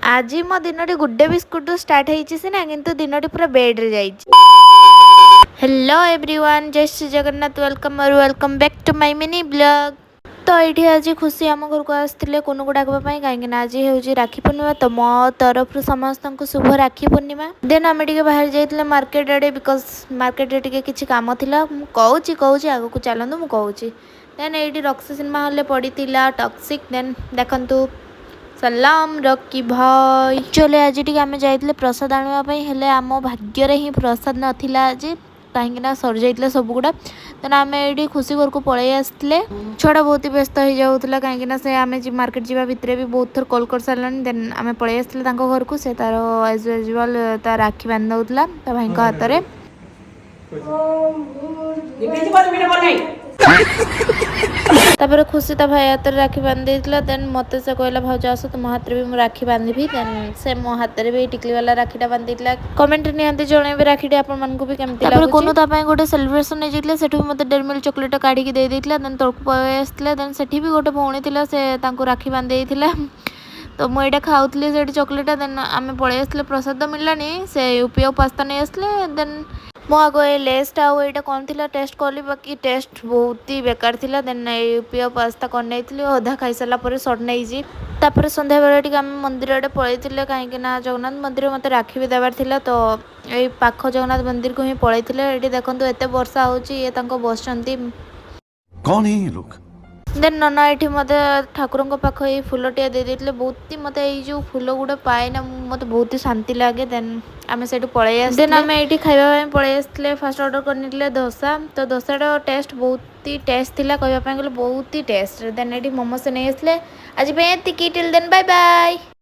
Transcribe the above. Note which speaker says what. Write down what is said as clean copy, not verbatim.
Speaker 1: ଆଜି ମୋ ଦିନଟି ଗୁଡ୍ ଡେ ବିସ୍କୁଟରୁ ଷ୍ଟାର୍ଟ ହେଇଛି ସିନା, କିନ୍ତୁ ଦିନଟି ପୁରା ବେଡ଼୍ରେ ଯାଇଛି। ହ୍ୟାଲୋ ଏଭ୍ରିୱାନ୍, ଜୟ Shri Jagannath. Welcome or welcome back to my mini vlog. ତ ଏଇଠି ଆଜି ଖୁସି ଆମ ଘରକୁ ଆସିଥିଲେ କୁନୁକୁ ଡାକିବା ପାଇଁ, କାହିଁକିନା ଆଜି ହେଉଛି ରାକ୍ଷୀ ପୂର୍ଣ୍ଣିମା। ତ ମୋ ତରଫରୁ ସମସ୍ତଙ୍କୁ ଶୁଭ ରାକ୍ଷୀ ପୂର୍ଣ୍ଣିମା। ଦେନ୍ ଆମେ ଟିକେ ବାହାରି ଯାଇଥିଲେ ମାର୍କେଟ ଆଡ଼େ, because ମାର୍କେଟରେ ଟିକେ କିଛି କାମ ଥିଲା। ମୁଁ କହୁଛି କହୁଛି, ଆଗକୁ ଚାଲନ୍ତୁ, ମୁଁ କହୁଛି। ଦେନ୍ ଏଇଠି ରକ୍ସି ସିନେମା ହଲ୍ରେ ପଡ଼ିଥିଲା ଟକ୍ସିକ୍। ଦେନ୍ ଦେଖନ୍ତୁ, ସଲାମ ରକି ଭାଇ। ଆକ୍ଚୁଆଲି ଆଜି ଟିକେ ଆମେ ଯାଇଥିଲେ ପ୍ରସାଦ ଆଣିବା ପାଇଁ, ହେଲେ ଆମ ଭାଗ୍ୟରେ ହିଁ ପ୍ରସାଦ ନଥିଲା ଆଜି, କାହିଁକିନା ସରିଯାଇଥିଲା ସବୁଗୁଡ଼ା। ଦେନ୍ ଆମେ ଏଇଠି ଖୁସି ଘରକୁ ପଳେଇ ଆସିଥିଲେ। ଛୁଆଟା ବହୁତ ହି ବ୍ୟସ୍ତ ହେଇଯାଉଥିଲା, କାହିଁକିନା ସେ ଆମେ ମାର୍କେଟ ଯିବା ଭିତରେ ବି ବହୁତ ଥର କଲ୍ କରିସାରିଲାଣି। ଦେନ୍ ଆମେ ପଳେଇ ଆସିଥିଲେ ତାଙ୍କ ଘରକୁ। ସେ ତାର ଆଜ୍ ୟୁଜୁଆଲ୍ ତା ରାକ୍ଷୀ ବାନ୍ଧି ଦେଉଥିଲା ତା ଭାଇଙ୍କ ହାତରେ।
Speaker 2: ଇଂରେଜୀ ବହି ବନେଇ।
Speaker 1: ତାପରେ ଖୁସି ତା ଭାଇ ହାତରେ ରାକ୍ଷୀ ବାନ୍ଧି ଦେଇଥିଲା। ଦେନ୍ ମୋତେ ସେ କହିଲା, "ଭାଉଜ, ଆସ, ତୁମ ହାତରେ ବି ମୁଁ ରାକ୍ଷୀ ବାନ୍ଧିବି।" ଦେନ୍ ସେ ମୋ ହାତରେ ବି ଟିକଲି ବାଲା ରାକ୍ଷୀଟା ବାନ୍ଧି ଦେଇଥିଲା। କମେଣ୍ଟରେ ନିହାତି ଜଣେଇବେ ରାକ୍ଷୀଟି ଆପଣମାନଙ୍କୁ ବି କେମିତି। ତାପରେ କୁନୁ ତା ପାଇଁ ଗୋଟେ ସେଲିବ୍ରେସନ୍ ନେଇଯାଇଥିଲେ। ସେଠୁ ବି ମୋତେ ଡେରି ମିଲ୍କ ଚକୋଲେଟ୍ କାଢ଼ିକି ଦେଇ ଦେଇଥିଲା। ଦେନ୍ ତଳକୁ ପଳେଇ ଆସିଥିଲେ। ଦେନ୍ ସେଠି ବି ଗୋଟେ ଭଉଣୀ ଥିଲା, ସେ ତାଙ୍କୁ ରାକ୍ଷୀ ବାନ୍ଧି ଦେଇଥିଲା। ତ ମୁଁ ଏଇଟା ଖାଉଥିଲି ସେଇଠି ଚକୋଲେଟ୍ଟା। ଦେନ୍ ଆମେ ପଳେଇ ଆସିଥିଲେ। ପ୍ରସାଦ ମିଳିଲାନି, ସେ ୟୁପି ଆଉ ପାସ୍ତା ନେଇ ଆସିଲେ। ଦେନ୍ ମୁଁ ଆଗ ଏ ଲେସ୍ଟା ଆଉ ଏଇଟା କ'ଣ ଥିଲା ଟେଷ୍ଟ କଲି, ବାକି ଟେଷ୍ଟ ବହୁତ ହି ବେକାର ଥିଲା। ଦେନ୍ ଏ ୟୁପି ଆଉ ପାସ୍ତା କରିନେଇଥିଲି, ଅଧା ଖାଇସାରିଲା ପରେ ସର୍ଟ ନେଇଛି। ତାପରେ ସନ୍ଧ୍ୟାବେଳେ ଟିକେ ଆମେ ମନ୍ଦିର ଆଡ଼େ ପଳେଇଥିଲେ, କାହିଁକି ନା ଜଗନ୍ନାଥ ମନ୍ଦିର ମୋତେ ରାକ୍ଷୀ ବି ଦେବାର ଥିଲା। ତ ଏଇ ପାଖ ଜଗନ୍ନାଥ ମନ୍ଦିରକୁ ହିଁ ପଳେଇଥିଲେ। ଏଇଠି ଦେଖନ୍ତୁ, ଏତେ ବର୍ଷା ହେଉଛି, ଇଏ ତାଙ୍କ ବସିଛନ୍ତି।
Speaker 3: कौन है ये लोग?
Speaker 1: ଦେନ୍ ନନା ଏଇଠି ମୋତେ ଠାକୁରଙ୍କ ପାଖ ଏଇ ଫୁଲଟିଏ ଦେଇ ଦେଇଥିଲେ। ବହୁତ ହି ମୋତେ ଏଇ ଯେଉଁ ଫୁଲ ଗୁଡ଼ା ପାଏ ନା, ମୋତେ ବହୁତ ହି ଶାନ୍ତି ଲାଗେ। ଦେନ୍ ଆମେ ସେଇଠୁ ପଳେଇ ଆସିଲେ। ଦେନ୍ ଆମେ ଏଇଠି ଖାଇବା ପାଇଁ ପଳେଇ ଆସିଥିଲେ। ଫାଷ୍ଟ ଅର୍ଡ଼ର କରିନେଇଥିଲେ ଦୋସା। ତ ଦୋସାର ଟେଷ୍ଟ ବହୁତ ହି ଟେଷ୍ଟ ଥିଲା, କହିବା ପାଇଁ ଗଲେ ବହୁତ ହି ଟେଷ୍ଟ। ଦେନ୍ ଏଇଠି ମୋମୋସ୍ ନେଇ ଆସିଲେ। ଆଜି ପାଇଁ ଏତିକି। Till then, bye bye.